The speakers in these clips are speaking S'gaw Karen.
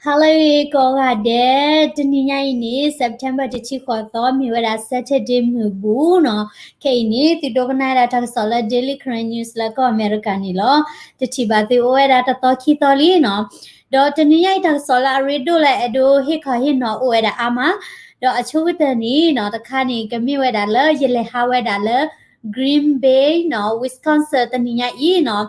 Hello ကိးဂၤဒဲး, တနံၤညါအံၤန့ၣ် September တဆံဃိးသီ မ့ၢ်ဝဲဒၣ် Saturday မုၢ်ဘူနီၤ. ခဲအံၤန့ၣ် သုဒိကနၣ်ဝဲဒၣ်တၢ်ကစီၣ်လၢ Daily Karen News လၢကီၢ်အမဲရကၤန့ၣ်လီၤ. တထံၣ်ဘၣ်သုအိၣ်ဝဲဒၣ်တသီခံသီလံနီၤ. ဒီးတနံၤညါအံၤတၢ်ကစီၣ်လၢအရ့ဒိၣ်လၢအဲၣ်ဒိးဟ့ၣ်ခီဟ့ၣ်နီၤအိၣ်ဝဲဒၣ်အါမး, ဒီးအဆိကတၢၢ်န့ၣ်နီၤ တခါန့ၣ် ကမ့ၢ်ဝဲဒၣ်လၢယလဲၤဟးဝဲဒၣ်လၢ Green Bay နီၤ Wisconsin တနံၤညါအံၤနီၤ.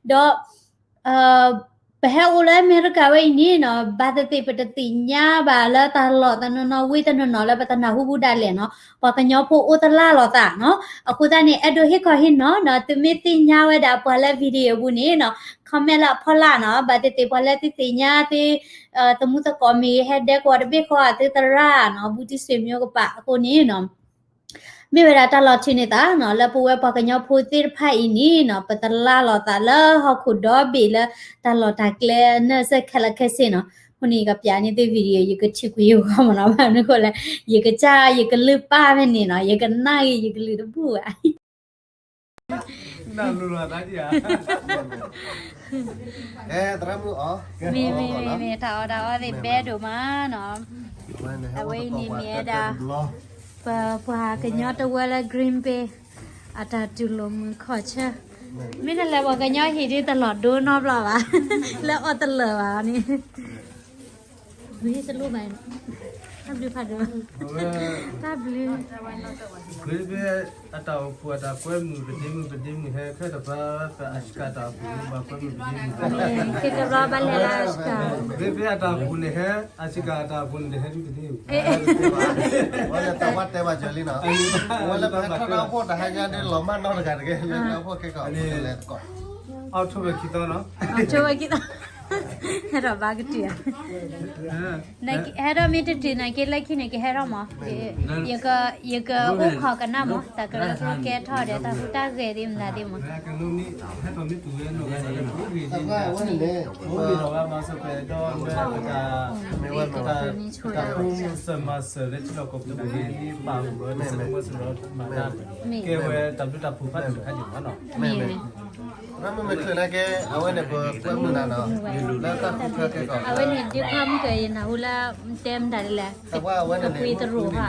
ဒီး ပဟဲအိၣ်လၢအမဲရကၤဝဲအံၤန့ၣ်နီၤ ဘၣ်သ့ၣ်သ့ၣ်ပတသ့ၣ်ညါဘၣ်လၢတၢ်လီၢ်တနီၤနီၤ ဝ့ၢ်တနီၤနီၤလၢပတနၢ်ဟူဘူးဒၣ်လဲာ်နီၤ, ပှၤကညီဖိအိၣ်တလၢ်လိာ်သးနီၤ. အဃိသတးန့ၣ် အဲၣ်ဒိးဟ့ၣ်ခီဟ့ၣ်နီၤနီၤ သုမ့ၢ်သ့ၣ်ညါဝဲဒၣ်ပှၤလၢ video ပူၤန့ၣ်နီၤ comment လၢအဖီလာ်နီၤ, ဘၣ်သ့ၣ်သ့ၣ်ပှၤလၢသုသ့ၣ်ညါသု သမူသကိးမ့ၢ်ဂ့ၤ ဟဲဒဲကဝီၤတဘ့ၣ်ဃီ သုသရၣ်နီၤ ဘူးတံၢ်ဆွေမျိုး ကပၤအဃိန့ၣ်နီၤ မ့ၢ်ဝဲဒၣ်တၢ်လီၤထုးန့ၢ်သးနီၤ လၢပဝဲပှၤကညီဖိသ့ၣ်တဖၣ်အံၤန့ၣ်နီၤ ပတလၢ်လိာ်သးလၢဟီၣ်ခိၣ်ဒီဘ့ၣ်လၢ တၢ်လီၢ်တၢ်ကျဲနၢ်စဲၣ်ခဲလၢာ်ခဲဆ့နီၤ. အဃိန့ၣ် ယကပျးန့ၢ်သု video ယကထံၣ်ကွံာ်ယဂီၢ်မးနီၤ, ဘၣ်မနုၤအဃိလဲၣ် ယကစၢ်ယကလုၢ်ပာ်ဖဲန့ၣ်နီၤ ယကနၣ်ဂ့ၤယကလုၢ်တဘူၣ်ဘၣ် မ့ၢ်မ့ၢ်မ့ၢ် တၢ်အီၣ်တၢ်အီသ့ၣ်ဘဲဒိၣ်မးနီၤ. အဝဲအံၤန့ၣ်မ့ၢ်ဝဲဒၣ် ပပှၤကညီတဝၢလၢ Green Bay အတၢ်တူၢ်လိာ်မုာ်ခီၣ်ဆၢ, မ့ၢ်တလဲၤပှၤကညီဟံၣ်ဒုတလီၤဒိနီတဘျီဘၣ်, လၢအီၣ်တလၢာ်ဘၣ်န့ၣ် ဝံၤတလိၣ်ဘၣ်, တၢ်ဘျုးဖးဒိၣ်, တၢ်ဘျုး Green Bay အတၢ်အိၣ်ဖှိၣ်အတၢ်ကွဲမုာ် ပဒ့မုာ် ပဒ့မုာ် ဟဲခဲတပၤ ပ Alaska တၢ်အိၣ်ဖှိၣ် ပှၤကွဲမုာ်ပဒ့မုာ် ခဲကဘျီဘၣ်လဲၤလၢ Alaska Green Bay အတၢ်အိၣ်ဖှိၣ်န့ၣ်ဟဲ Alaska အတၢ်အိၣ်ဖှိၣ်န့ၣ်တဟဲဒုတဒ့မုာ် ဝဲလၢတၢ်ဝၣ်တဲဘၣ်စၢၤလံနီၤ, ဝဲလၢပဟဲထီၣ်တၢ်အိၣ်ဖှိၣ်တဟါညါဒ်လီၤမၢ်နီတဂၤတဂ့ၤ လၢတၢ်အိၣ်ဖှိၣ်ခဲကီၢ် လဲၤသကိး October ခံသီနီၤ October ခံသီ ဟဲထီၣ်ဘါကတၢၢ် ဟဲထီၣ်မ့ၢ်တတုၤနာ်က့လၢခံန့ၣ် ကဟဲထီၣ်မး, ယကအိၣ်ခိးကနၣ်မး တၢ်ကရၢကရိကဲထီၣ်ဒီး တၢ်ဟူးတၢ်ဂဲၤသ့ၣ်မနုၤသ့ၣ်မး, ဟဲထီၣ်မ့ၢ်တုၤဝဲနီၢ်ဂၤန့ၣ် ပကဂ့ၤဒ်န့ၣ် ပကဂ့ၤဒီးဝဲမၤစၢၤပှဲၤဒီးလၢပတၢ် ပတၢ်ကူစၢၤမၤစၢၤလၢထံလီၢ်ကီၢ်ပူၤန့ၣ် ပာ်လီၤဝဲန့ၣ် စၢၤမၤစၢၤလၢထံမၤတၢ် ကဲဝဲတၢ်ဘျုးတၢ်ဖှိၣ်ဖးဒိၣ်တခါဒံးမးနီၤ မ့မ့ၢ် ရၢမုၢ်မဲာ်ချၢနာ်က့ အဝဲန့ၣ် ပကွဲမုာ်နၤနီၤ လၢတၢ်ဃုထၢကဲကီး အဝဲန့ၣ် ဒုးခီမုၢ်ကယနၢ်ဟူလၢ တဲမတၤဒ်လဲၣ် တၢ်ပှၢ်အဝဲန့ၣ်န့ၣ် ပကွံတရူးဟီ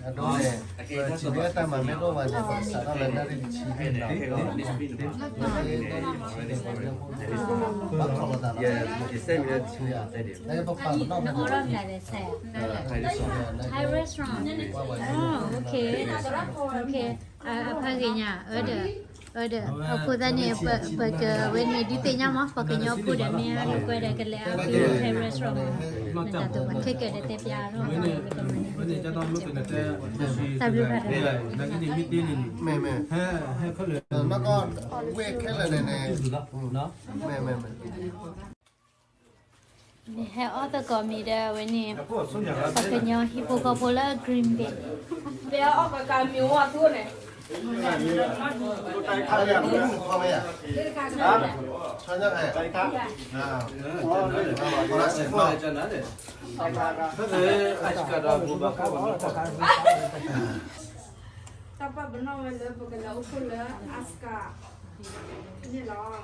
အဒိန့ၣ် ပထံၣ်န့ၢ်တၢ်မၤမ့ၢ်တအိၣ်ဘၣ်န့ၣ် ပကစးထီၣ်လၢနၣ်ရံၣ်တဆံန့ၣ်လီၤ နၣ်ရံၣ်တဆံန့ၣ် ပှၤမ့ၢ်အိၣ်ဘၣ်ခီၣ်လီၤသးလီၤ နကပပာ်ပနီၣ်ဖဲန့ၣ် High restaurant. Oh, okay. Okay. အဖါဂ့ၤညါ အၢဒီး အၢဒီး အဃိသတးန့ၣ် ပကဝဲန့ၣ် ဒုးသ့ၣ်ညါမး ပှၤကညီဖိဒီးမ့ၢ်အကွဲဒီးကလဲၤအါဖဲ High restaurant မး နတၢ်သိးပှၤခဲကဲဒီးတဲပျးထီၣ် တၢ်ဘျုးဖးဒိၣ် မ့မ့ၢ် ဝ့ၢ်ခဲလၢာ်န့ၣ်န့ၣ် မ့မ့ၢ် ဟဲအီၣ်သကိးမံၤဒီးဝဲန့ၣ် ပှၤကညီဟံၣ်ဖိဃီဖိလၢ Green Bay တၢ်ပာ်ပနီၣ်ဝဲလၢပကလဲၤအိၣ်ဖှိၣ်လၢ Alaska န့ၣ်လီၤ.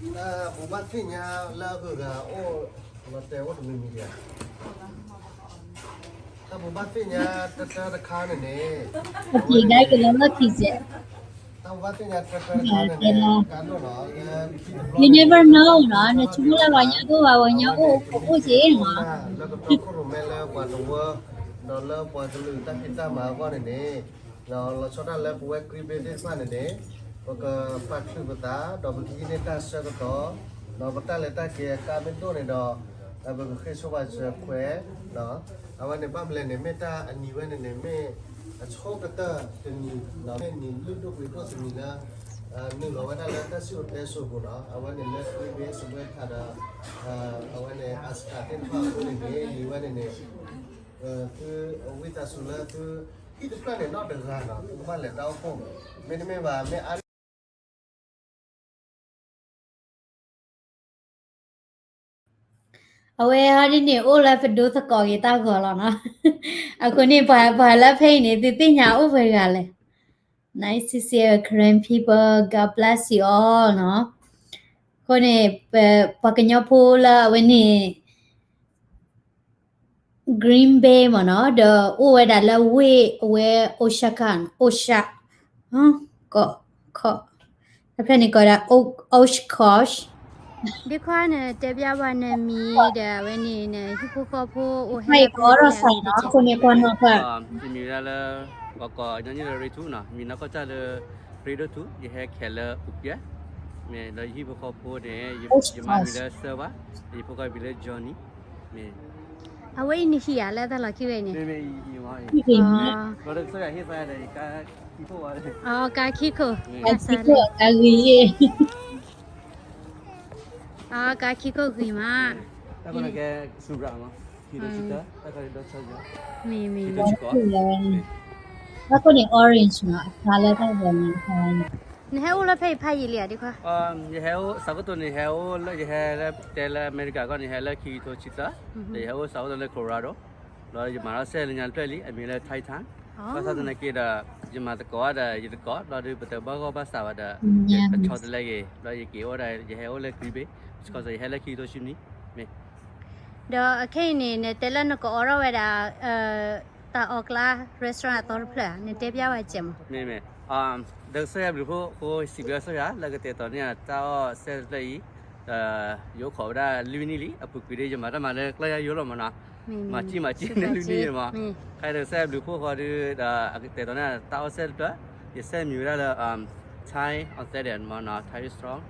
တၢ်ပဘၣ်သ့ၣ်ညါလၢအဂုၤအဂၤအိၣ် လီၤတဲာ်အိၣ်တမံၤမံၤဒံးဧါ တၢ်ပဘၣ်သ့ၣ်ညါတၢတၢတခါန့ၣ်န့ၣ် တၢ်ပဘၣ်သ့ၣ်ညါတၢတၢတခါန့ၣ်န့ၣ် ကါဒိၣ်နီၤ လၢခံတဘျီ You never know နီၤ နဆိကမိၣ်လၢပှၤကညီဒိၣ်ဘၣ် ပှၤကညီအိၣ်အိၣ်က့ၤနီၤ လၢကတီၢ်ခိၣ်ရိၣ်မဲလၢပှၤတဝၢ ဒီးလၢပှၤကလုာ်တၢ်ဖံးတၢ်မၤအဂီၢ်န့ၣ်န့ၣ် လီၤဆီဒၣ်လၢပဝဲ Green Bay သ့ၣ်တဖၣ်န့ၣ်န့ၣ် ပကပာ်ချုးပသး ဒီးပကဟံးန့ၢ်တၢ်ဆၢကတီၢ် ဒီးပတၢ်လဲၤတၢ်က့ၤအကါမ့ၢ်ဒိၣ်န့ၣ်ဒီး ပကဃ့ဆိဘၣ်စၢၤခွဲး အဝဲန့ၣ်ဘၣ်မလဲၣ်န့ၣ် မ့ၢ်တၢ်အနံၤဝဲန့ၣ်န့ၣ် မ့ၢ်အဆိကတၢၢ်တနံၤ မ့ၢ်နံၤလုၢ်ဒိၣ်ပှ့ၤဒိၣ်တနံၤလၢ နုာ်လီၤဝဲဒၣ်လၢတၢ်စံၣ်စိၤတဲစိၤအပူၤနီၤ အဝဲန့ၣ်လၢ Green Bay စပွဲခးဒီး အဝဲန့ၣ် Alaska သ့ၣ်တဖၣ်အဃိန့ၣ်န့ၣ် နံၤဝဲန့ၣ်န့ၣ် သုအဝံသးစူၤလၢသု ဟံၣ်တဖျၢၣ်န့ၣ်နီတဂၤနီၤ သုကဘၣ်လဲၤတၢ်အိၣ်ဖှိၣ် မ့တမ့ၢ်ဘၣ် မ့ၢ်အါ အဝဲဟီဒ်န့ၣ် အိၣ်လၢပဒိသကိးက့ၤတၢ်ဂီၤလီၤနီၤ. အဃိန့ၣ် ပှၤလၢဖဲအံၤန့ၣ် သုသ့ၣ်ညါအိၣ်ပှဲၤဂၤလဲၣ်. Nice to see you, Karen people. God bless you all နီၤ. အဃိန့ၣ် ပ ပှၤကညီဖိလၢအဝဲန့ၣ် Green Bay မ့ၢ်နီၤ, ဒီးအိၣ်ဝဲဒၣ်လၢဝ့ၢ်အဝဲ Oshaka, Osha, ကီၢ် ခီၣ်, တဖျၢၣ်န့ၣ်ကိးဒၣ် Oshkosh. ဒ့ခွါန့ၣ် တဲဘၣ်ပှၤနမံၤဒီးအဝဲန့ၣ် နဟံၣ်ဖိဃီဖိအိၣ်ဟဲလၢဖဲလဲၣ် အဝဲန့ၣ်တကဲး. ယမံၤဝဲဒၣ်လၢ ပှၤကိးညီနုၢ်လၢရ့ထူနီၤ, မံၤနီၢ်ကီၢ်တၢ်လၢ ရ့ဒိၣ်ထူ, ယဟဲခဲလၢအူးကဲ, မ့ၢ်ဒီးယဟံၣ်ဖိဃီဖိန့ၣ် ယမါမံၤလၢစၢဘၣ်, ယဖိဃီမံၤလၢ Johnny, မ့ၢ် အဝဲအံၤနဟံၣ်ဧါလၢတၢ်လီၢ်ခံဝဲအံၤန့ၣ်, မ့ၢ်မ့ၢ်အံၤအံၤမ့ၢ်, ဘျီဒီးကစၢ်ယွၤဟ့ၣ်သးဒီးယကါခံခိၣ်ဝဲ, အကါခံခိၣ်, ကါခံခိၣ်, ကါဂ့ၤယ့ၢ်, အကါခံခိၣ်ဂ့ၤမး, တၢ်ကီန့ၣ်ကဲ စူရၣ်မး, ခံဒိဆံတၢ, တၢ်ကီန့ၣ်ဒီဆၢယီၤ, မ့ၢ်မ့ၢ်, တၢ်ကီန့ၣ် orange နီၤ, အဖျါလၢတၢ်ဂီၤန့ၣ်, နဟဲအိၣ်လၢဖဲအံၤဖးယံာ်လံဧါ ဒ့ခွါ. ယဟဲအိၣ် Sacramento န့ၣ် ဟဲအိၣ်လၢ ယဟဲလၢတဲလၢအမဲရကၤကီၢ်န့ၣ် ဟဲလၢခံကထိဆံသၢ, ဒီးယဟဲအိၣ် Sacramento လၢ Colorado, ဒီးယမၤထီၣ်စဲလၢညါတဖျၢၣ်လံ အမံၤလၢ Titan, ဘၣ်ဆၣ်သနာ်က့ဒီး ယမၤသကိးဒီးယသကိး ဘျီဒီးပတဘၣ်ဂီၢ်ဘၣ်စးဘၣ်ဒီး ယဆီတလဲက့ၤ ဘျီယက့ၤအိၣ်ဒီး ယဟဲအိၣ်လၢ Green Bay, စကီးစၢ် ယဟဲလၢခံကထိဆံနံၣ်, မ့ၢ် ဒီးခဲအံၤန့ၣ် နတဲလၢနကအိးထီၣ်ဝဲဒၣ် တၢ်အီၣ်ကျါ restaurant အသီတဖျၢၣ်ဧါ, နတဲဘၣ်ဝဲစဲးမး. မ့ၢ်မ့ၢ်, ဒီးကစၢ်ယွၤဘျုးဖှိၣ်အဃိ စံးဘျုးကစၢ်ယွၤ လၢကတဲာ်ကတီၤန့ၢ်တၢ်အီၣ်စဲတဖျၢၣ်အံၤ, ဒီးယအိၣ်ခိးဝဲဒၣ်လွံၢ်နံၣ်လံ, အပူၤကွံာ်ဒီး ယမၤတၢ်မၤလၢကျီၢ်ယၢ်ယိလီၤမးနီၤ, မၤစံၣ်မၤစံၣ်န့ၢ်လွံၢ်နံၣ်မး, ခဲအံၤဒီးကစၢ်ယွၤဘျုးဖှိၣ်အဃိဒီး ဒီးကတဲာ်ကတီၤန့ၢ်တၢ်အီၣ်စဲတဖျၢၣ်, ယစဲမံၤဝဲဒၣ်လၢ Thai Authentic မးနီၤ, Thai Strong,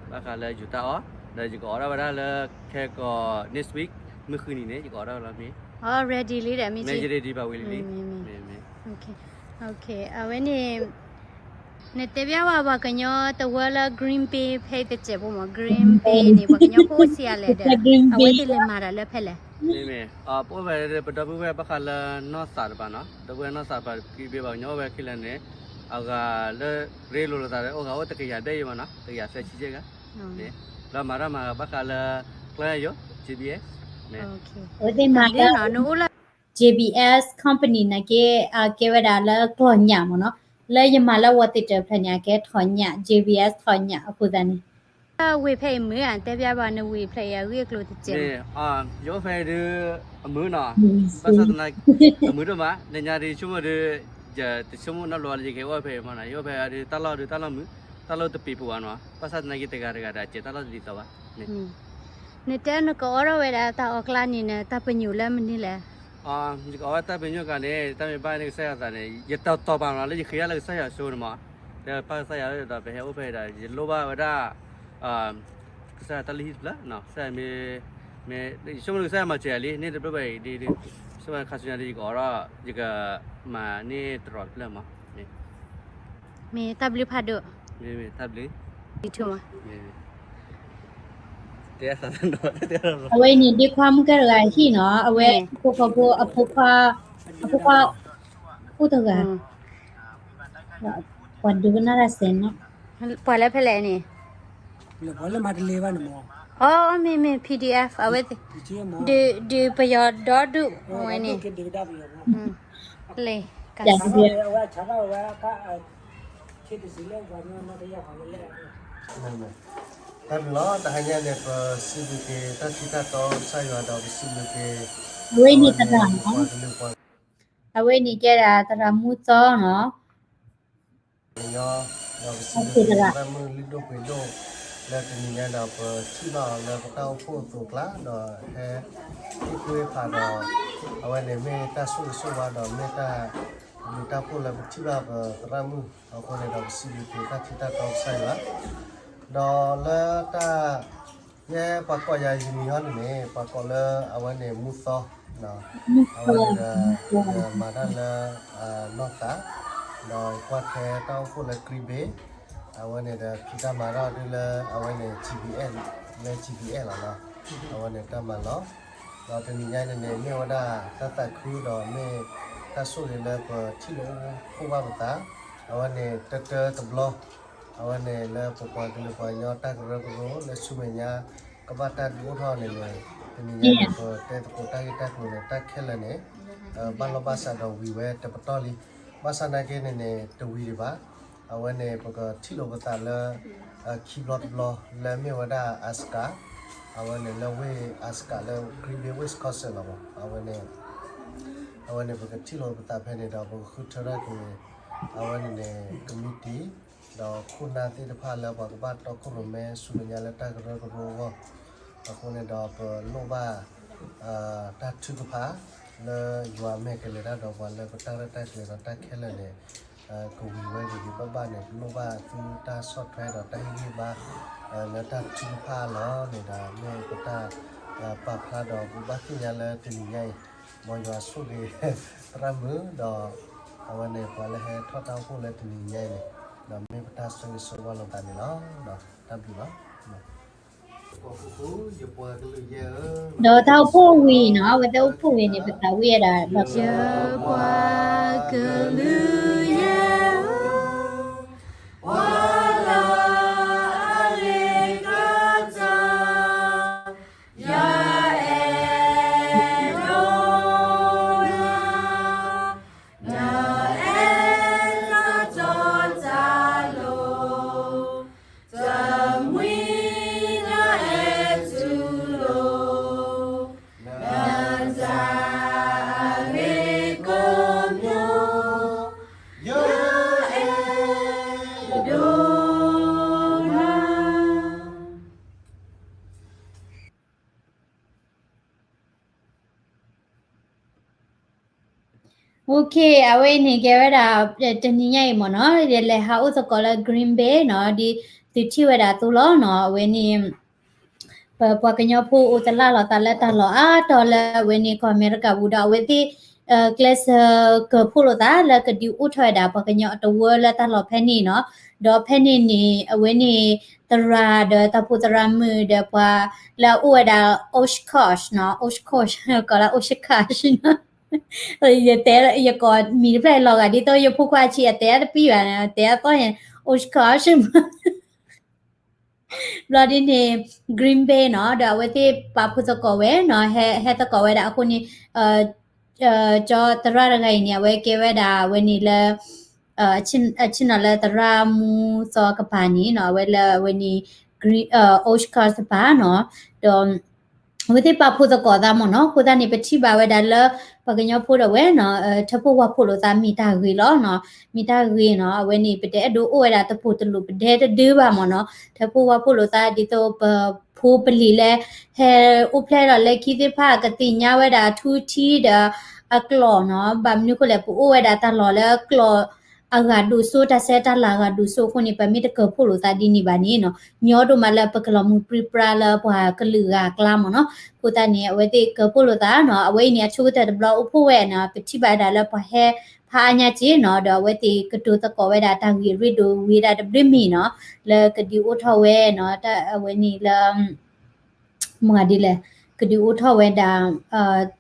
ဘၣ်ဃးလၢယူၤတၢ်အီၣ်, ဒီးယကအိးထီၣ်ဝဲဒၣ်လၢ ခဲကိး next week မုၢ်ဃုနံၤန့ၣ် ယကအိးထီၣ်ဝဲလီၤမ့ၢ်, အ ready လံဒီး မ့ၢ် ယ ready ဘၣ်ဝံၤလံလံ, မ့ၢ်မ့ၢ်, အဝဲန့ၣ် နတဲဘၣ်ဝဲပှၤကညီတဝၢလၢ Green Bay ဖဲအံၤတစဲးဖိမး, Green Bay န့ၣ် ပှၤကညီဖိအိၣ်ဆံးအါလဲၣ်ဒီး အဝဲသ့ၣ်လဲၤမၤတၢ်လၢဖဲလဲၣ်. မ့ၢ်မ့ၢ်, ပအိၣ်ဖဲပဒီပုၢ်ဝဲၢ်ဘၣ်ဃးလၢနီၢ်သးတပၤနီၤ, ဒီပုၢ်ဝဲၢ်နီၢ်သးတပၤ Green Bay ပှၤကညီအိၣ်ဝဲခဲလၢာ်န့ၣ်, အဂၤလၢရ့လိာ်လိာ်သးဒီး အိၣ်ဂၤအိၣ်တကယၤဘျဲၣ်ယံၤမးနီၤ, တကယၤသၢဆံယဲၢ်ဂၤ, ဒီးမၤတၢ်မၤဘၣ်ဃးလၢ ကျီၢ်ယၢ်ယိ JBS, အဝဲသ့ၣ်မၤလၢ JBS company နာ်က့ အကဲဝဲဒၣ်လၢကျီၢ်ညၣ်မးနီၤ, လၢယမၤလၢ Washington ဖျၢၣ်န့ၣ် အကဲထီၣ်ညၣ် JBS ထီၣ်ညၣ်အဃိသတးန့ၣ်, ဝ့ၢ်ဖဲအံၤမုာ်ဧါ, တဲဘၣ်ပှၤနဝ့ၢ်ဖဲအံၤအဂ့ၢ်အကျိၤတစဲးမး. ယအိၣ်ဖဲအံၤဒုး အမုာ်နီၤ, ဘၣ်ဆၣ်သနာ်က့ အမုာ်ဒိၣ်မး, နညါဒုးဆိကမိၣ်ဒုး ယတဆိကမိၣ်နီတဘျီလၢယကဟဲအိၣ်ဖဲအံၤမးနီၤ, ယအိၣ်ဖဲအံၤဒုးတၢ်လီၢ်ဒုးတၢ်လီၢ်မုာ်, တၢ်လီၢ်တပံၤပူၤဘၣ်နီၤ, ဘၣ်ဆၣ်သနာ်က့တဂၤတဂၤဒီး အစဲးတၢ်လီၢ်တဒ်သိးဘၣ်. နတဲနကအိးထီၣ်ဝဲဒၣ်တၢ်အီၣ်ကျါန့ၣ် နတၢ်ပညိၣ်လၢမနုၤလဲၣ်. ယကအိးဝဲတၢ်ပညိၣ်ကျါန့ၣ် တၢ်မ့ၢ်ဘၣ်န့ၣ်ကစၢ်ယွၤသးန့ၣ် ယတီၤတီၤပာ်မးလၢယဃ့ယၤလၢကစၢ်ယွၤအစိၤန့ၣ်မး, ဒီးပၢ်ကစၢ်ယွၤဒီးပဟဲအိၣ်ဖဲအံၤဒီး ယလိၣ်ဘၣ်ဝဲဒၣ် ကစၢ်ယွၤတၢ်လုၢ်ဟံၣ်တဖျၢၣ်, ကစၢ်ယွၤမ့ၢ် ယဆိကမိၣ်ကစၢ်ယွၤမၤစၢၤယၤလံ န့ၣ်တဘျီဘၣ်အံၤဒ်ဒ်, ဆိကမိၣ်ခါဆူညါဒ်ယကအိးထီၣ် ယကမၤန့ၢ်တရီတဖျၢၣ်မး, မ့ၢ်တၢ်ဘျုးဖးဒိၣ်, မ့ၢ်တၢ်ဘျုး, အဝဲန့ၣ်ဒ့ခွါမုၢ်ကဲတဂၤဟံၣ်နီၤ, အဝဲဖိဃီဖိ အဖိခွါ, အဖိခွါ, အိၣ်တဂၤ, ပှၤဒိကနၣ်တၢ်စဲးနီၤ, ပှၤလၢဖဲလဲၣ်န့ၣ်, ပှၤလၢမၤတလ့ၤဘၣ်န့ၣ်မး, အမ့ၢ်မ့ၢ် PDF အဝဲသ့ၣ်, ဒုးပယီၤဒီဒူၣ်ဝဲန့ၣ်, လ့ၣ်, တၢ်ဘျုးလီၤ, တဟါညါန့ၣ် ပစံးဘျုးက့ၤတၢ်ထံတၢ်တီကစၢ်ယွၤဒီးပစံးဘျုးက့ၤ, အဝဲန့ၣ်သရၣ်, အဝဲန့ၣ်ကဲဒၣ်သရၣ်မူသီနီၤ, ကညီ, ဒီးပစံးဘျုးက့ၤသရၣ်မုၣ်လုၢ်ဒိၣ်ပှ့ၤဒိၣ်, လၢတနံၤညါဒီးပထံၣ်ဘၣ်အီၤလၢပတၢ်အိၣ်ဖှိၣ်အသိးအကျါ ဒီးဟဲဟ့ၣ်ကူၣ်ဟ့ၣ်ဖးဒီး အဝဲန့ၣ်မ့ၢ်တၢ်ဆိၣ်ဂ့ၤဆိၣ်ဝါဒီးမ့ၢ်တၢ်ဘျုးတၢ်ဖှိၣ်လၢပထံၣ်ဘၣ်ပသရၣ်မုၣ်အဃိန့ၣ်ဒီး ပစံးဘျုးက့ၤတၢ်ထံတၢ်တီကစၢ်ယွၤ, ဒီးလၢတၢ် ယဲပှၤကိးယၤယမံၤဟီန့ၣ်န့ၣ် ပှၤကိးလၢအဝဲန့ၣ်မူသီ, အဝဲန့ၣ်ဒီး ယမၤတၢ်လၢ နီၢ်သး, ဒီးကွၢ်ထွဲတၢ်အိၣ်ဖှိၣ်လၢ Green Bay, အဝဲန့ၣ်ဒီးဖံးတၢ်မၤထီၣ်ဒုလၢအဝဲန့ၣ် GBS, လၢ GBS လီၤနီၤ, အဝဲန့ၣ်တၢ်မၤလီၤ, ဒီးတနံၤညါန့ၣ်န့ၣ် မ့ၢ်ဝဲဒၣ်တၢ်သးခုဒီးမ့ၢ်တၢ်ဆိၣ်ဂ့ၤလၢပထံၣ်လိာ်အိၣ်ဖှိၣ်ဘၣ်ပသး, အဝဲန့ၣ်တၢတၢတဘျီ အဝဲန့ၣ်လၢပပှၤကလုာ်ပှၤကညီတၢ်ကရၢကရိလၢဆူမဲာ်ညါ ကဘၣ်တၢ်ဒုးအိၣ်ထီၣ်န့ၣ်န့ၣ် တနံၤညါန့ၣ် ပတဲသကိးတၢ်ဂ့ၢ်တၢ်ကျိၤန့ၣ် တၢ်ခဲလၢာ်န့ၣ် ဘၣ်လီၢ်ဘၣ်စးဒီးဝံၤဝဲတပတီၢ်လံ. ဘၣ်ဆၣ်သနာ်က့န့ၣ်န့ၣ် တဝံၤဒံးဘၣ်. အဝဲန့ၣ် ပကထံၣ်လိာ်ပသးလၢ ခံဘျီတဘျီ လၢမ့ၢ်ဝဲဒၣ် Alaska, အဝဲန့ၣ်လၢဝ့ၢ် Alaska လၢ Green Bay Wisconsin လီၤမး. အဝဲန့ၣ် အဝဲန့ၣ် ပကထံၣ်လိာ်ပသးဖဲန့ၣ်ဒီး ပကဃုထၢထီၣ်က့ၤ အဝဲန့ၣ်န့ၣ် ကမံးတံာ် ဒီးခိၣ်နၢ်သ့ၣ်တဖၣ်လၢပှၤကဘၣ်တီခိၣ်ရိၣ်မဲဆူမဲာ်ညါလၢတၢ်ကရၢကရိအဂီၢ်. အဃိန့ၣ်ဒီးပလိၣ်ဘၣ် တၢ်ထုကဖၣ် လၢယွၤမဲာ်ကလဲၤတၢ်ဒီးပှၤလၢပတၢ်ရဲၣ်တၢ်ကျဲၤဒီးတၢ်ခဲလၢာ်န့ၣ် ကဝံၤဝဲဂ့ၤဂ့ၤဘၣ်ဘၣ်န့ၣ် ပလိၣ်ဘၣ်သုတၢ်ဆီၣ်ထွဲဒီးတၢ်ဟ့ၣ်ဂံၢ်ဘါ လၢတၢ်ထုကဖၣ်အလီၢ်န့ၣ်ဒီး မ့ၢ်ပတၢ်ပာ်ဖျါဒီးပဘၣ်သ့ၣ်ညါလၢတနံၤညါအံၤ မ်ယွၤဆိၣ်ဂ့ၤ သရၣ်မုၣ်ဒီး အဝဲန့ၣ်ပှၤလၢဟဲထီၣ်တၢ်အိၣ်ဖှိၣ်လၢတနံၤညါအံၤန့ၣ် ဒီးမ့ၢ်ပတၢ်ဆၢဂ့ၤဆၢဝါလိာ်သးန့ၣ်လီၤ. တၢ်ဘျုးလီၤ. ဒီးတၢ်အိၣ်ဖှိၣ်ဝံၤနီၤ အဝဲတၢ်အိၣ်ဖှိၣ်ဝံၤန့ၣ် ပသးဝံၣ်ဝဲဒၣ် ဒီး ယပှၤကလုာ်ယဲၢ်ဧၢ, ပှၤလၢအဂ့ၤကတၢၢ် ယအဲၣ်ဒိးနၤ, နအဲၣ်တၢ်တီတၢ်လိၤ, တမှံၤနအဲၣ်တူၢ်လိာ်, နတၢ်အဂ့ၤကိးမံၤ, ယအဲၣ်ဒိးနၤ. OK, အဝဲအံၤန့ၣ် ကဲဝဲဒၣ် တနံၤညါအံၤမ့ၢ်နီၤ ယလဲၤဟးအိၣ်သကိးလၢ Green Bay နီၤ ဒ်သုထံၣ်ဝဲဒၣ်အသိးလီၤနီၤ. အဝဲန့ၣ် ပပှၤကညီဖိအိၣ်သလၣ်လီၤသးလၢတၢ်လီၢ်အါတီၤလၢအဝဲန့ၣ်ကီၢ်အမဲရကၤပူၤဒီး အဝဲသ့ၣ် ကျဲးစၢးကၢၤဖှိၣ်လိာ်သးလၢကဒုးအိၣ်ထီၣ်ဝဲဒၣ်ပှၤကညီအတဝၢလၢတၢ်လီၢ်ဖဲန့ၣ်နီၤ. ဒီးဖဲန့ၣ်န့ၣ် အဝဲန့ၣ် သရၣ်ဒီးတၢ်ဖှိၣ်သရၣ်မုၣ်ဒီးပှၤလၢအအိၣ်ဝဲဒၣ် Oshkosh နီၤ Oshkosh ကီးလၢ Oshkosh နီၤ ယတဲ ယကိးမံၤတဖျၢၣ်လီၤဂာ် ဒ်သိးယဖိခွါဆံးအတဲအတပံၢ်ဘၣ်န့ၣ် တဲအသီၣ်န့ၣ် Oshkosh ဘျီဒ်န့ၣ် Green Bay နီၤ ဒီးအဝဲသ့ၣ်ပာ်ဖှိၣ်သကိးဝဲနီၤ ဟဲ ဟဲသကိးဝဲဒၣ်အဃိန့ၣ် ကၠီသရၣ်တဂၤအံၤန့ၣ် အဝဲကဲဝဲဒၣ်အဝဲန့ၣ်လၢ အဆ့ၣ်နီၤလၢသရၣ်မူသီကပၤန့ၣ်နီၤ အဝဲလၢအဝဲန့ၣ် Oshkosh ကပၤနီၤ ဒီး အဝဲသ့ၣ်ပာ်ဖှိၣ်သကိးသးမ့ၢ်နီၤ အဃိသတးန့ၣ် ပထံၣ်ဘၣ်ဝဲဒၣ်လၢ ပှၤကညီဖိဒီးဝဲနီၤ ထၢဖှိၣ်ဝၢ်ဖှိၣ်လိာ်သးမ့ၢ်တၢ်ဂ့ၤလီၤနီၤ မ့ၢ်တၢ်ဂ့ၤနီၤ အဝဲန့ၣ် ပတအဲၣ်ဒိးအိၣ်ဝဲဒၣ်တပူၤတလူးပဒဲတဒုဘၣ်မ့ၢ်နီၤ ထၢဖှိၣ်ဝၢ်ဖှိၣ်လိာ်သးဒ်သိးပဖိပလံၤလၢ ဟဲအိၣ်ဖျဲၣ်ဒီးလၢခံသ့ၣ်တဖၣ် ကသ့ၣ်ညါဝဲဒၣ်အထူအထံးဒီးအကျိာ်နီၤ ဘၣ်မနုၤအဃိလဲၣ် ပအိၣ်ဝဲဒၣ်တၢ်လီၢ်လၢကျိာ် အဂၤဒိၣ်စိ တၢ်ဆဲးတၢ်လၤအဂၤဒိၣ်စိအဃိန့ၣ် ပမ့ၢ်တကၢၤဖှိၣ်လိာ်သးဒ်န့ၣ်ဘၣ်န့ၣ်နီၤ ညီဒိၣ်မးလၢပကလီၤမုၢ်ပြံပြါလၢပှၤကလုာ်ဂၤအကျါမ့ၢ်နီၤ အဃိသတးန့ၣ် အဝဲသ့ၣ်ကၢၤဖှိၣ်လိာ်သးနီၤ အဝဲအံၤန့ၣ် အဆိကတၢၢ်တဘျီအိၣ်ဖှိၣ်ဝဲနီၤ ပထံၣ်ဘၣ်ဝဲဒၣ်လၢပှၤဟဲဖးအါညါက့နီၤ ဒီးအဝဲသ့ၣ်ကတိၤသကိးဝဲဒၣ်တၢ်ဂ့ၢ်အရ့ဒိၣ်ဝံၤဒၣ်တဘျုးမံၤနီၤ လၢကဒုးအိၣ်ထီၣ်ဝဲနီၤ အဝဲန့ၣ်လၢ မ့ၢ်ဒ်လဲၣ် ကဒုးအိၣ်ထီၣ်ဝဲဒၣ်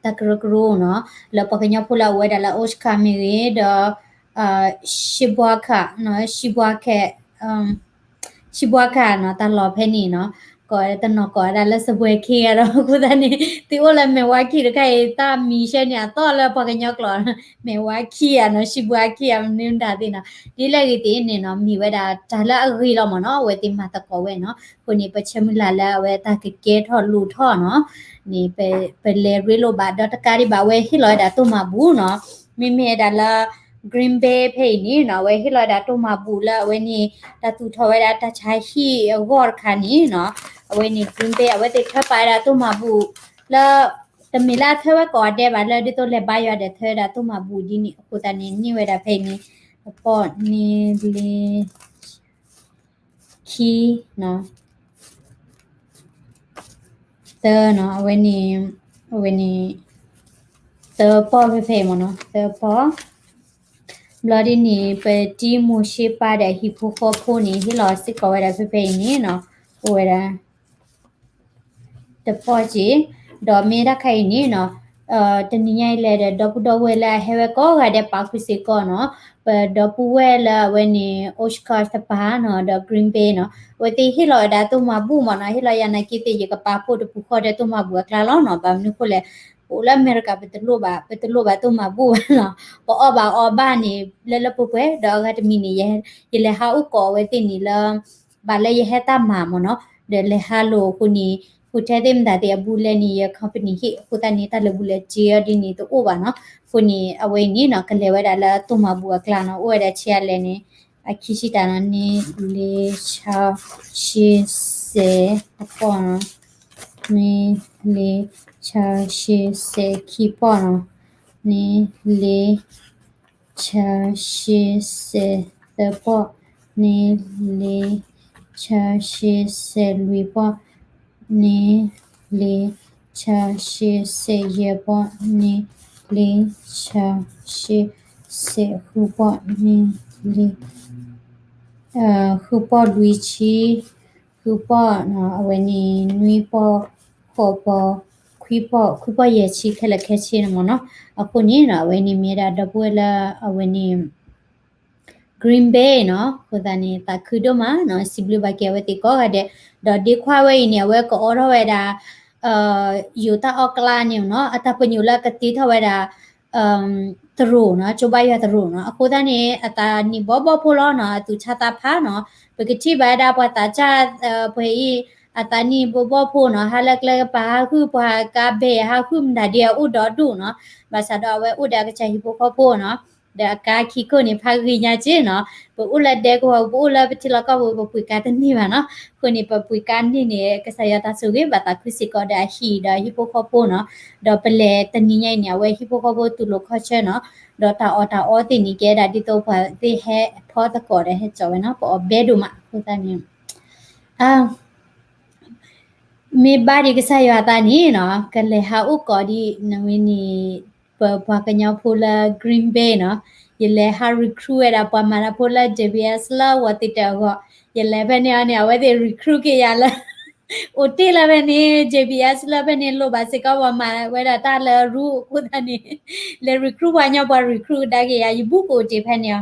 တၢ်ကရၢကရိနီၤ လၢပှၤကညီဖိလၢအအိၣ်ဝဲဒၣ်လၢ Oshkosh မ့ၢ်ဂ့ၤ ဒီး Cheboygan နီၤ Cheboygan Cheboygan နီၤ တၢ်လီၢ်ဖဲန့ၣ်နီၤ ကိးတနီၤကိးဝဲဒၣ်လၢ စပွဲခ့ ဒီး အဃိသတးန့ၣ် သုအိၣ်လၢ Milwaukee တခါအံၤ တၢ်မံၤဆှၢန့ၣ် အသီၣ်လၢပှၤကညီကျိာ် Milwaukee ဧါနီၤ Cheboygan ဧါ မနုၤမတၤသ့ၣ်နီၤ ဒ်လဲၣ်ဂ့ၤသ့ၣ်န့ၣ်နီၤ မ့ၢ်ဝဲဒၣ်တၢ်လၢအဂ့ၤလီၤမ့ၢ်နီၤ အဝဲသ့ၣ်မၤသကိးဝဲနီၤ အဃိန့ၣ် ပဆၢမုၢ်လၢ်လၢအဝဲတၢ်ကကဲထီၣ်လိၣ်ထီၣ်နီၤ န့ၣ် ပလဲၤရ့လိာ်ဘၣ်ဒီးတကးဒံးဘၣ် အဝဲဟ့ၣ်လီၤဝဲဒၣ်တိၢ်မၤဘူၣ်နီၤ မ့မ့ၢ်ဝဲဒၣ်လၢ Green Bay ဖဲအံၤန့ၣ်နီၤ အဝဲဟ့ၣ်လီၤဝဲဒၣ်တိၢ်မၤဘူၣ်လၢအဝဲန့ၣ် တၢ်သူၣ်ထီၣ်ဝဲဒၣ်တၢ်ဆါဟံၣ်အဂီၢ်တခါန့ၣ်နီၤ အဝဲန့ၣ် Green Bay အဝဲသ့ၣ်ထွဲပာ်ဝဲဒၣ်တိၢ်မၤဘူၣ်လၢ တမ့ၢ်လၢအထွဲဝဲကိးဂၤဒဲးဘၣ် လၢဒ်သိးလဲၤဘါယွၤဒီးထွဲဝဲဒၣ်တိၢ်မၤဘူၣ်ဒ်န့ၣ် အဃိသတးန့ၣ် န့ၢ်ဝဲဒၣ်ဖဲအံၤန့ၣ် တပီၢ်န့ၣ်လၢ ခံ သၢနီၤ အဝဲန့ၣ် အဝဲန့ၣ် သၢပီၢ်ဖဲဖဲအံၤမ့ၢ်နီၤ သၢပီၢ် ဘျီဒ်န့ၣ် ပတံၤမိၤၡ့ပၢ်ဒီးအဟံၣ်ဖိဃီဖိန့ၣ် ဟ့ၣ်လီၤစ့ၢ်ကီးဝဲဒၣ်ဖဲဖဲအံၤန့ၣ်နီၤ အိၣ်ဝဲဒၣ် တပီၢ်က့ၤ ဒီးမ့ၢ်တၢ်ခါအံၤန့ၣ်နီၤ တနံၤညါအံၤလဲၣ်ဒီး ဒီပုၢ်ဒီဝဲၢ်လၢအဟဲဝဲကိးဂၤဒဲးပာ်ဃုာ်စ့ၢ်ကီးနီၤ ပဒီပုၢ်ဝဲၢ်လၢအဝဲန့ၣ် Oshkosh တပၤနီၤ ဒီး Green Bay နီၤ အဝဲသ့ၣ်ဟ့ၣ်လီၤဝဲဒၣ်တိၢ်မၤဘူၣ်မ့ၢ်နီၤ ဟ့ၣ်လီၤယၤနာ်က့သ့ၣ် ယကပာ်ဖှိၣ်တပူၤဃီဒီးတိၢ်မၤဘူၣ်အကျါလီၤနီၤ ဘၣ်မနုၤအဃိလဲၣ် ပအိၣ်လၢအမဲရကၤ ပတလိၣ်ဘၣ် ပတလိၣ်ဘၣ်တိၢ်မၤဘူၣ်ဘၣ်နီၤ, ပအီၣ်ဘၣ်အီဘၣ်န့ၣ် လၢလၢပှဲၤပှဲၤ ဒီးအဂၤတမံၤန့ၣ် ယလဲၤဟးအိၣ်ကိးအဝဲသ့ၣ်န့ၣ်လၢ ဘၣ်လၢယဟဲတၢ်မၤမ့ၢ်နီၤ, ဒီးလဲၤဟးလိာ်အဃိန့ၣ် hotel သ့ၣ်မတၤသ့ၣ်အဘူးအလဲန့ၣ် ယ company ဟ့ၣ်အဃိသတးန့ၣ် တၢ်လၢာ်ဘူၣ်လၢာ်စ့အီၤဒ်န့ၣ်တအိၣ်ဘၣ်နီၤ, အဃိန့ၣ် အဝဲအံၤန့ၣ်နီၤ ကလဲၤဝဲဒၣ်လၢတိၢ်မၤဘူၣ်အကျါနီၤ, အိၣ်ဝဲဒၣ်ဆံးအါလဲၣ်န့ၣ် အခံဆံတၢ်နီၤ, နလ့ဆါရှ့စဲးတပီၢ်နီၤ, နလ့ဆါရှ့စဲးခံပီၢ်နီၤ, နလ့ ဆါရှ့စဲးသၢပီၢ်, နလ့ဆါရှ့စဲးလွံၢ်ပီၢ်, နလ့ဆါရှ့စဲးယဲၢ်ပီၢ်, နလ့ဆါရှ့စဲးဃုပီၢ်, နလ့ ဃုပီၢ်လွံၢ်ဆံ, ဃုပီၢ်နီၤ, အဝဲန့ၣ် နွံပီၢ်, ဃိးပီၢ်, ခွံပီၢ်, ခွံပီၢ်ယဲၢ်ဆံခဲလၢာ်ခဲဆ့န့ၣ်မ့ၢ်နီၤ, အဃိန့ၣ်နီၤ အဝဲန့ၣ်မ့ၢ်ဝဲဒၣ်ဒီပုၢ်ဝဲၢ်လၢအဝဲန့ၣ် Green Bay နီၤ, အဃိသတးန့ၣ် သးခုဒိၣ်မးနီၤ, စံးဘျုးဘၣ်က့ၤအဝဲသ့ၣ်ကိးဂၤဒဲး, ဒီးဒ့ခွါဝဲအံၤန့ၣ် အဝဲကအိးထီၣ်ဝဲဒၣ် ယိၤတၢ်အီၣ်ကျါန့ၣ်နီၤ, အတၢ်ပညိၣ်လၢကတ့ထီၣ်ဝဲဒၣ် သရိာ်နီၤ, ကၠိဘၣ်ယွၤသရိာ်နီၤ, အဃိသတးန့ၣ် အသးနံၣ်ဘီဘီၣ်ဖိလီၤနီၤ, အသူၣ်ဆါသးဖးနီၤ, ပကထံၣ်ဘၣ်ဝဲဒၣ်ပှၤသးစၢ် ပှဲၤအံၤ အသးနံၣ်ဘီဘီၣ်ဖိနီၤ, ဟးလၢကျဲကပၤဟးဃု ပှၤကါဘဲၣ်ဟးဃုမတၤဒ်အအိၣ်ဒီဒူၣ်နီၤ, ဘၣ်ဆၣ်ဒီးအဝဲအိၣ်ဒီးအကစၢ်ဟံၣ်ဖိဃီဖိနီၤ, ဒီးအကါခံခိၣ်န့ၣ် ဖးဂ့ၤညါက့နီၤ, ပအိၣ်လၢဒဲကဝီၤ ပအိၣ်လၢပထံလီၢ်ကီၢ်ပူၤ ပပှ့ၤကါတန့ၢ်ဘၣ်နီၤ, အဃိန့ၣ် ပပှ့ၤကါန့ၢ်န့ၣ် ကစၢ်ယွၤတၢ်ဆိၣ်ဂ့ၤ ဘၣ်သးခုစ့ၢ်ကီးဒီးအဟံၣ်ဒီးဟံၣ်ဖိဃီဖိနီၤ, ဒီးပလဲၤတနံၤညါအံၤန့ၣ် အဝဲဟံၣ်ဖိဃီဖိတူၢ်လိာ်ခီၣ်ဆၢနီၤ, ဒီးတၢ်အီၣ်တၢ်အီသ့ၣ်န့ၣ် ကဲဒၣ်ဒ်သိးပှၤသ့ၣ်ဟဲဖီသကိးဒီးဟဲစိာ်ဝဲနီၤ, ပအီၣ်ဘဲဒိၣ်မး အဃိသတးန့ၣ် မ့ၢ်ဘၣ်ဒံးကစၢ်ယွၤအသးန့ၣ်နီၤ, ကလဲၤဟးအိၣ်ကိးဒ်နဝဲန့ၣ် ပပှၤကညီဖိလၢ Green Bay နီၤ, ယလဲၤဟး recruit ဝဲဒၣ်ပှၤမၤတၢ်ဖိလၢ J B S လၢ Washington အဂီၢ်, ယလဲၤဖဲန့ၣ်အီၤန့ၣ် အဝဲသ့ၣ် recruit က့ၤယၤလၢ အိၣ်တ့ၢ်လၢဖဲန့ၣ် J B S လၢဖဲန့ၣ် လိၣ်ဘၣ်စ့ၢ်ကီးပှၤမၤဝဲဒၣ်တၢ်လၢရူၢ်အဃိသတးန့ၣ်, လဲၤ recruit ပှၤညီ ပှၤ recruit ကဒါက့ၤယၤ ယဘူးကအိၣ်တ့ၢ်ဖဲန့ၣ်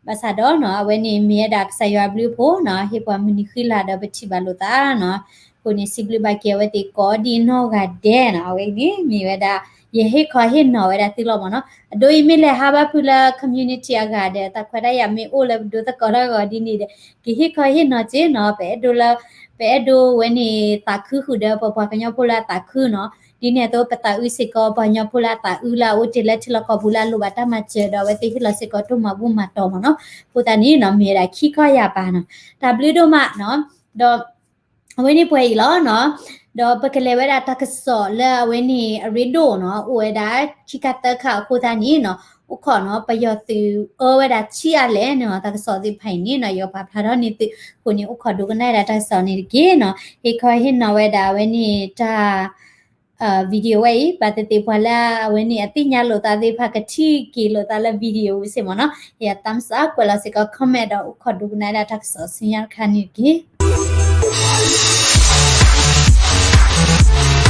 အီၤ ဘၣ်ဆၣ်ဒီးနီၤ အဝဲန့ၣ်မ့ၢ်ဝဲဒၣ်ကစၢ်ယွၤအဘျုးအဖှိၣ်နီၤ, ဟ့ၣ်ပှၤမုၢ်နံၤဃံလၤဒီးပထံၣ်ဘၣ်လိာ်သးနီၤ, အဃိန့ၣ် စံးဘျုးဘၣ်က့ၤအဝဲသ့ၣ်ကိးဒံနီၢ်ဂၤဒဲးနီၤ, အဝဲန့ၣ်မ့ၢ်ဝဲဒၣ် ယဟ့ၣ်ခီဟ့ၣ်နီၤဝဲဒၣ်သုလီၤမ့ၢ်နီၤ, အဒိအံၤမ့ၢ်လဲၤဟးဘၣ်ဖုလၢ community အဂၤဒီး တၢ်ခွဲးတၢ်ယာ်မ့ၢ်အိၣ်လၢပဒိသကိးတၢ်ဂီၤဒ်န့ၣ်ဒီး ကဟ့ၣ်ခီဟ့ၣ်နီၤက့နီၤ, ပအဲၣ်ဒိးလၢ ပအဲၣ်ဒိးဝဲန့ၣ်သးခုဃုာ်ဒီးပပှၤကညီဖိလၢအသးခုနီၤ, ဒ်န့ၣ်အသိးပသးအုးစ့ၢ်ကီးပှၤကညီဖိလၢအသးအုးလၢအအိၣ်တ့ၢ်လၢထံလီၢ်ကီၢ်ပူၤလၢအလိၣ်ဘၣ်တၢ်မၤစၢၤဒီး အဝဲသ့ၣ်ဟ့ၣ်လီၤစ့ၢ်ကီးတိၢ်မၤဘူၣ်မၤတီၢ်မ့ၢ်နီၤ, အဃိသတးန့ၣ်နီၤ မ့ၢ်ဝဲဒၣ်ခံခီယၢ်ပၤနီၤ, တၢ်ဘျုးဒိၣ်မးနီၤ, ဒီး အဝဲန့ၣ်ပှဲၤအံၤလီၤနီၤ, ဒီးပကလဲၤဝဲဒၣ်တၢ်ကစီၣ်လၢအဝဲန့ၣ်အရ့ဒိၣ်နီၤ, အိၣ်ဝဲဒၣ်ခံခါသၢခါအဃိသတးန့ၣ်နီၤ, အိၣ်ခိးနီၤ ပယီၤသုးအၢဝဲဒၣ်ဆံးအါလဲၣ်နီၤ, တၢ်ကစီၣ်သ့ၣ်တဖၣ်အံၤန့ၣ်နီၤ ယကပာ်ဖျါထီၣ်န့ၢ်သု, အဃိန့ၣ် အိၣ်ခိးဒိကနၣ်ဝဲဒၣ်တၢ်ကစီၣ်န့ၣ်တက့ၢ်နီၤ, ဟ့ၣ်ခီဟ့ၣ်နီၤဝဲဒၣ်အဝဲန့ၣ်တၢ် video ဝဲအံၤ ဘၣ်သ့ၣ်သ့ၣ်ပှၤလၢအဝဲန့ၣ်အသ့ၣ်ညါလိာ်သးသ့ၣ်တဖၣ်ကထံၣ်က့ၤလိာ်သးလၢ video ဝံၤစ့ၢ်မ့ၢ်နီၤ, ယ thumbs up ကွဲးလီၤစ့ၢ်ကီး comment ဒီးအိၣ်ခိးဒိကနၣ်ဝဲဒၣ်တၢ်ကစီၣ်ဆူညါတခါန့ၣ်တက့ၢ်.